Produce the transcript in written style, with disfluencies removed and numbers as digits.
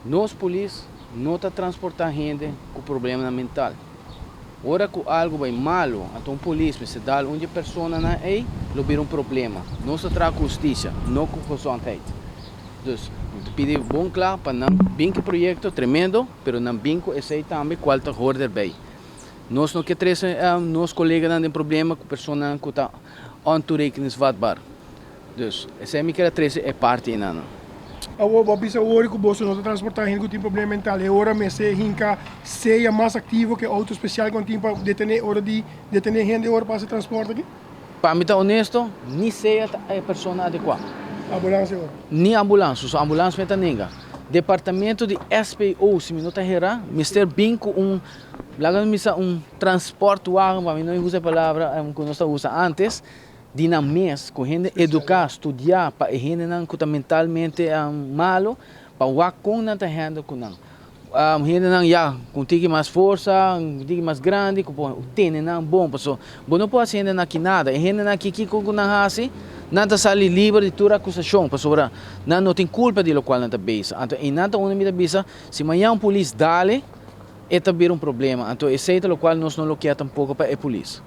Nos polis no ta transporta hende cu problema mental. Ora cu algo bay malo, anto un polis mester dal un di persona nan ey, lo bira un problema. Nos ta traha cu husticia, no cu gezondheid. Dus, mi ta pidi bon cla pa nan bin cu e proyecto tremendo, pero nan bin cu esey tambe cual ta hoor erbij. Nos no ke trece nos coleganan den problema cu personanan cu ta ontoerekeningsvatbaar. Dus, esey mi kier a trece e parti eynan. Awor bo a bisa ori cu boso no ta transporta hende cu tin problema mental. E ora mester hinca sea mas activo cu e auto special cu nan tin pa detene ora di detene hende ora pa haci transporte aki? Pa mi ta honesto, ni sea ta e persona adecua. Ambulance ora? Ni ambulance, so ambulance mi ta nenga. Departamento di SPO, si mi no ta hera, mester bin cu un, laga mi bisa un transportwagen, pa mi no usa e palabra cu nos ta usa antes, di nan mes, cu hende educa, studia pa e hendenan cu ta mentalmente malo, pa wak con nan ta handle cu nan. Hendenan ya cu un tiki mas forsa, un tiki mas grandi cu por tene nan bon, pasobra bo no por haci hendenan aki nada. E hendenan aki kico cu nan haci? Nan ta sali liber di tur acusacion, pasobra nan no tin culpa di locual nan ta bezig. Anto einan ta unda mi ta bisa, si mañan un polis dale, e ta bira un problema. Anto esey ta locual nos no lo kier tampoco pa e polis.